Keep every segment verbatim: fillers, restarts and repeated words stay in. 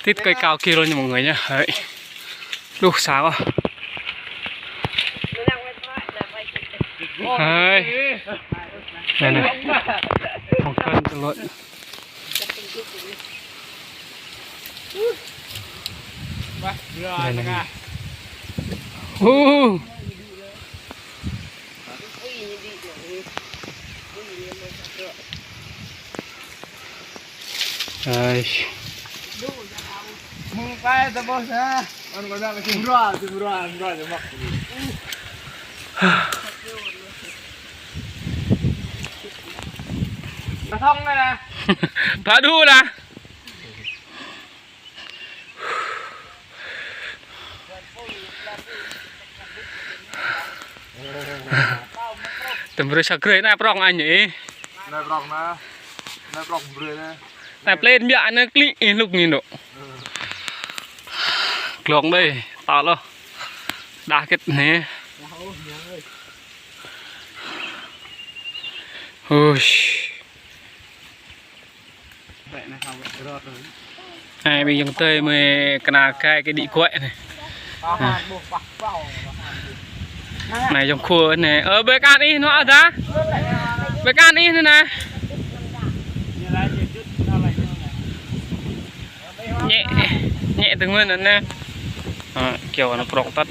Tít cây cao kia luôn nha mọi người nhá. Đấy. Đu xa quá. Đấy. Này này. Một cân cho lợn. Đây này. Uh. Ai. Mông kai ta bos ha. Ăn kau dah lagi murah, murah, murah, murah. Kau thong nè. Ba đu lah. Tơm brơi sa grơi anai prong anh ơi. Anai prong anai. Anai prong brơi anai. Anai plên biă anai klĭ ih lŭk ngĭn dŏ. Glông đây, to lô. Đa kĕt anai. Ui. Anai, ƀing ayŏng adơi mơi kơna kai kơ đĭ guai anai. Anai, ayŏng khua anai. Ơ, ƀơi kăn ih nao dah? Ƀơi kăn ih anai nè. Ñĕ, ñĕ tơngưn anai. Ơ, kiaŏ anŭn prong tăt.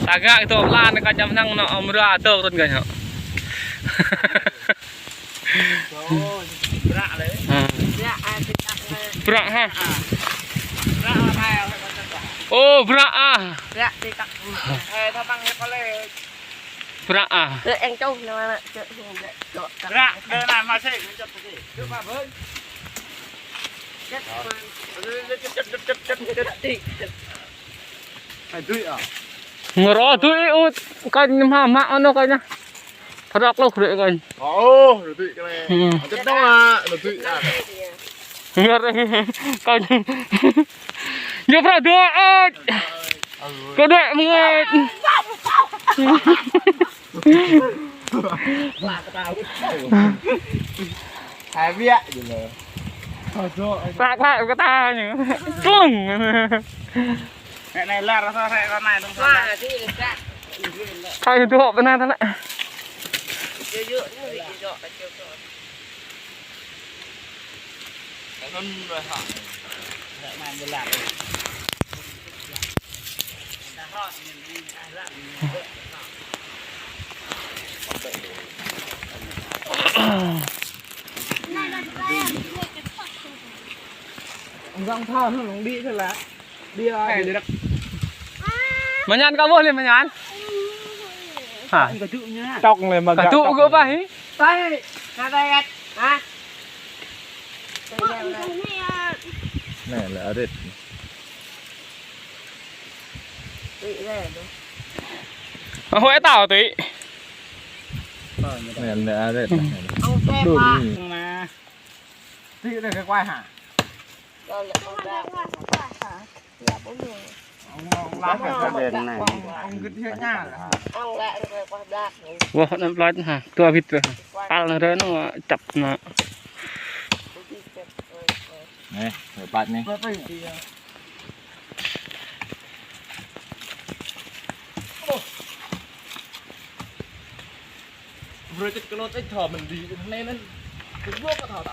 Ta gak itu lan ka jam nang nao amra atơ run ka ñu. Brak ha. Ô, brak ah. Brak ah. Brak, dơ anai masih. Ngơr ôh tui ôt, kăn mă mă anŭn kăn. Thơdŏk lŏk rĕ kăn. Ôh, rơdui kăn. Chất đóng à, rơdui à. Ngơr kăn. Ñu prăk dua ôt. Kơ dua mơnget. Hai biă jơ lĕ. Klak klak kơ ta ñu. Klung. Nè, nè, lar rơsơ̆ rĕ rơnai dong. Wah, đi lĕ. Thâo dŏ pơ anai ta lĕ. Yơh, yơh, ñu đi dŏ ta kơ. Anŭn rơsơ̆. Rơnai ñu lar. Răng thon hông đi thôi là đi, đi. Mă ñăn kâo ƀuh lĕ mă ñăn. Hă? Tŏk lĕ mă gak tŭ gơ̆ pă hĭ? Pă hĭ? Nă tơ̆ hă? Nè lĕ arêt. Huĭ tao tui. Nè, nè, arêt. Ông xem mà. Tui đây cái quay hả? Ông, ông lái hả? Ông cứ thiệt nha. Wah, anŭn plat ha. Tua bit ha. Al anŭn rơnŭ čăp anŭn. Nè, plat nè. Brơi tĭt kơ lŏt ĕč thâo mơ̆n đi, anai anŭn. Kơ dua kơ thâo ta.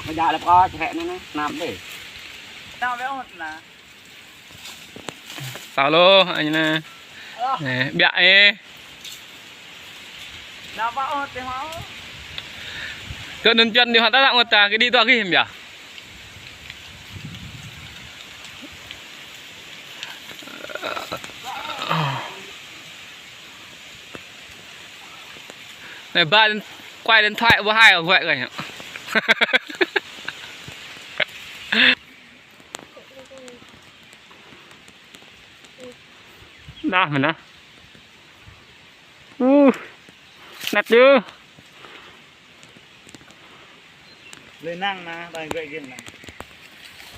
Mă ja lĕ pơkŏ čơhĕ anŭn anai, anăm dêh. Tao wĕ ôh anŭn. Tao lô, anai anai. Ơ. Nè, biă ê. Anăm wĕ ôh tơ̆ hă. Kơ anŭn čăn đi hă ta lăng ôh ta, kơ đi tŏ gih mơ̆ biă. Anai ba quay điện thoại ƀu hai ôh, quay kơ ñu. Đah mơ̆n ah. Uh. Năt djơ̆. Lĕ năng nă, đang gơi gin nă.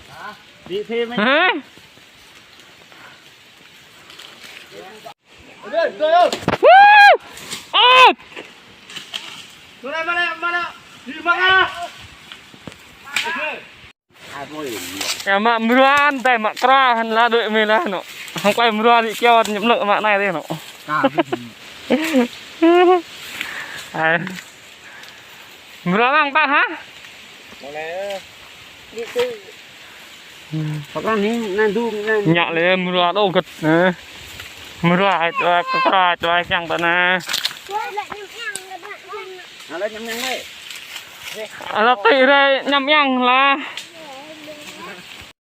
Hă? Đi thêm. Hả? Ơ! Ơ! Đi mà. Ơ, mă mrua anai, mă kra hăn la đuaĭ mơ̆ lah nô. Hăng klai mrua đi kiaŏ ñăp lơ̆ mă anai dih nô. Ai. Mrua măng ta hă? Đi từ. Pơkra ni, nan du, nan. Ñă lĕ mrua đô gĕt nê. Mrua ai tơlơi, kra ai tơlơi kiăng ta nê. Ala ñăm ñăm lĕ. Ala tĭ rai ñăm ñăm lah.